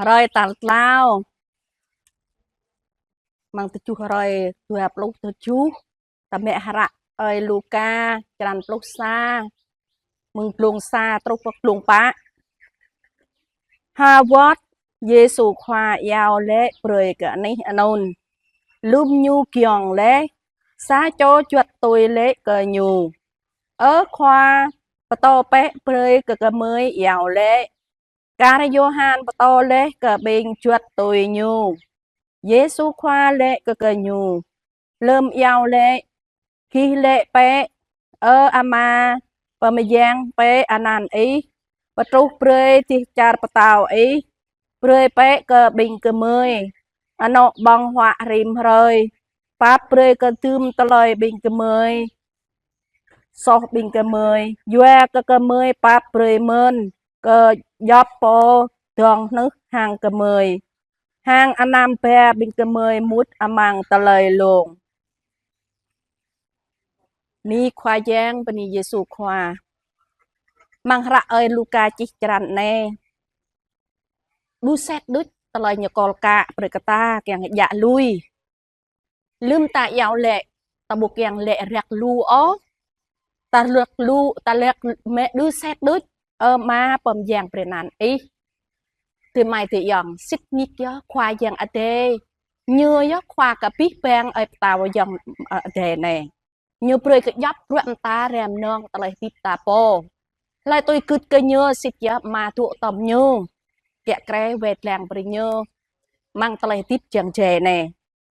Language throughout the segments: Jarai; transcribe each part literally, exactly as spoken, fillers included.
Hrơi tal tlâo, amăng tơjuh hrơi dua pluh tơjuh, ta mă hră ơi Luka, črăn pluh sa, mơ̆ng glông sa truh pơ glông pă. Ha wơ̆t, Yêsu Khua iâu laĭ brơi kơ anih anŭn. Lơ̆m ñu giŏng laih, sa čô juăt tui laĭ kơ ñu: Ơ Khua, pơtô bĕ brơi kơ gơmơi iâu laĭ. Kar Yôhan pơtô laih kơ ƀing juăt tui ñu. Yêsu Khua laĭ kơ gơñu: Lơ̆m iâu laĭ, gih laĭ bĕ: Ơ Ama, pơmơyang bĕ anăn ih, pơtruh brơi dêh čar pơtao ih, brơi bĕ kơ ƀing gơmơi anŏ ƀơ̆ng huă rĭm hrơi, pap brơi kơ tơm tơlơi ƀing gơmơi soh ƀing gơmơi, yua kơ gơmơi pap brơi mơ̆n kơ djŏp pô dŏng hnưh hăng gơmơi, hăng anăm ba ƀing gơmơi mŭt amăng tơlơi lông. Bơni Khua Yang, bơni Yêsu Khua. Amăng hră ơi Luka čih črăn anai, đu set đôč tơlơi ñu kol kă brơi kơ ta kiăng djă lui. Lơ̆m ta iâu laĭ, ta ƀu kiăng laĭ răk lu ôh. Ta răk lu, ta răk mă đu set đôč: Ơ Ama, pơmơyang brơi anăn ih. Adơi amai adơi ayŏng, sĭt nik yơh Khua Yang Adai, ñu yơh Khua kơ abih bang ơi pơtao ayŏng, ơ, adai anai. Ñu brơi kơ djŏp bruă mơta răm nong tơlơi hơdip ta pô. Hlơi tui gưt kơ ñu sĭt yơh Ama dŏ tŏm ñu, kiă kre wai lăng brơi ñu amăng tơlơi hơdip jăng jai anai.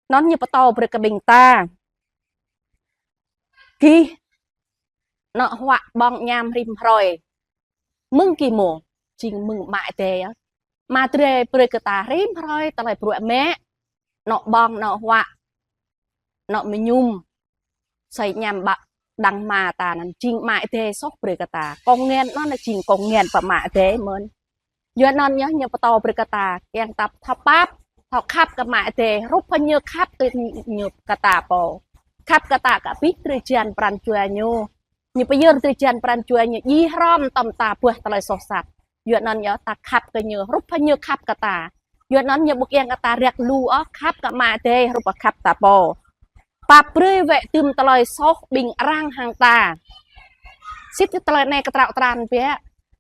Anŭn ñu pơtô brơi kơ ƀing ta. Gih anŏ huă ƀơ̆ng añăm rĭm hrơi. Mơ̆ng gih mơ̆? Jing mơ̆ng Ama Adai yơh. Ama Adai brơi kơ ta rĭm hrơi tơlơi bruă mă, anŏ ƀơ̆ng, anŏ huă, anŏ mơñum, asơi añăm ƀă đang Ama ta anŭn, jing Ama Adai soh brơi kơ ta. Kông ngăn anŭn jing kông ngăn pơ Ama Adai mơ̆n. Yua anŭn yơh ñu pơtô brơi kơ ta, kiăng ta thâo pap, thâo khăp kơ Ama Adai, hrup hăng ñu khăp kơ ñu, kơ ta pô. Khăp kơ ta kơ abih drơi jăn pran jua ñu. Ñu pơyơr drơi jăn pran jua ñu, djai hrŏm tŏm ta ƀơi tơlơi soh sat. Yua anŭn yơh ta khăp kơ ñu, hrup hăng ñu khăp kơ ta. Yua anŭn ñu ƀu kiăng kơ ta răk lu ôh, khăp kơ Ama Adai, hrup hăng khăp ta pô. Pap brơi wơ̆t tơm tơlơi soh ƀing arăng hăng ta. Sĭt tơlơi anai kơtraŏ tran biă.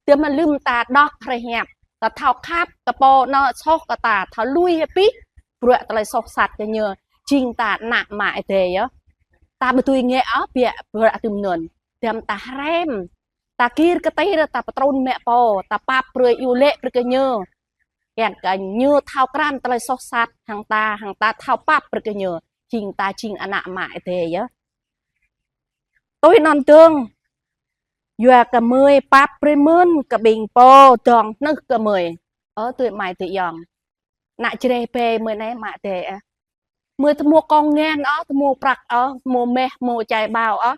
Tơma lơ̆m ta dŏ hrơi hiăp, ta thâo khăp kơ pô anŏ soh kơ ta, thâo lui hĭ pih bruă tơlơi soh sat kơ ñu, jing ta ană Ama Adai yơh. Ta ƀu dưi ngă ôh biă bruă tơm anŭn. Tơm ta hrăm, ta kir kơtir, ta pơtrun mă pô, ta pap brơi iâu laĭ brơi kơ ñu. Kiăng kơ ñu thâo krăn tơlơi soh sat hăng ta, hăng ta thâo pap brơi kơ ñu, jing ta jing ană Ama Adai yơh. Tui anŭn dơ̆ng, yua kơ gơmơi pap brơi mơ̆n kơ ƀing pô dŏng hnưh gơmơi. Ơ adơi amai adơi ayŏng, ană Jrai ƀĕ gơmơi anai Ama Adai ah. Gơmơi tơhmô kông ngăn ôh, tơhmô prăk ôh, tơhmô mah, tơhmô čai ƀâo ôh.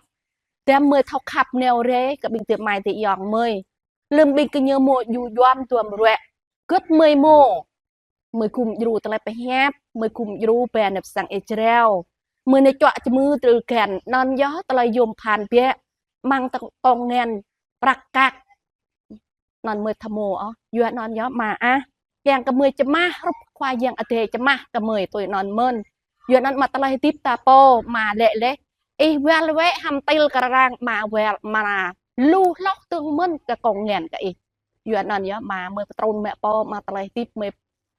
Tơm gơmơi thâo khăp nao rai kơ ƀing adơi amai adơi ayŏng gơmơi. Lơ̆m ƀing gơñu hmâo djŭ djuăm duăm ruă, gơ̆p gơmơi hmâo. Gơmơi gum djru tơlơi pơhiăp, gơmơi gum djru ba nao pơ sang Israel. Gơmơi nao čuă čơmư̆ drơi găn, anŭn yơh tơlơi yôm phăn biă, amăng tơ kông ngăn prăk kăk. Anŭn gơmơi tơhmô ôh, yua anŭn yơh Ama ah. Kiăng kơ gơmơi čơmah, hrup Khua Yang Adai čơmah kơ gơmơi tui anŭn mơ̆n. Yua anŭn mă tơlơi hơdip ta pô, Ama laĭ laih: Ih wăl wơ̆t hăm til kơ arăng, Ama wăl, Ama lu hloh dơ̆ng mơ̆n kơ kông ngăn kơ ih. Yua anŭn yơh Ama, gơmơi pơtrun mă pô, mă tơlơi hơdip gơmơi,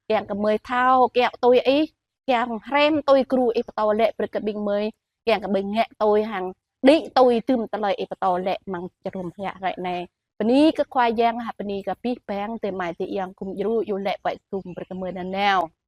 kiăng kơ gơmơi thâo kiaŏ tui ih, kiăng hrăm tui gru ih pơtô laĭ brơi kơ ƀing gơmơi, kiăng kơ ƀing ngă tui hăng đĭ tui tơm tơlơi ih pơtô laĭ amăng čơrŭm hră hrơi anai. Bơni kơ Khua Yang, hă bơni kơ abih bang adơi amai adơi ayŏng gum djru iâu laĭ pơtŭm brơi kơ gơmơi nanao.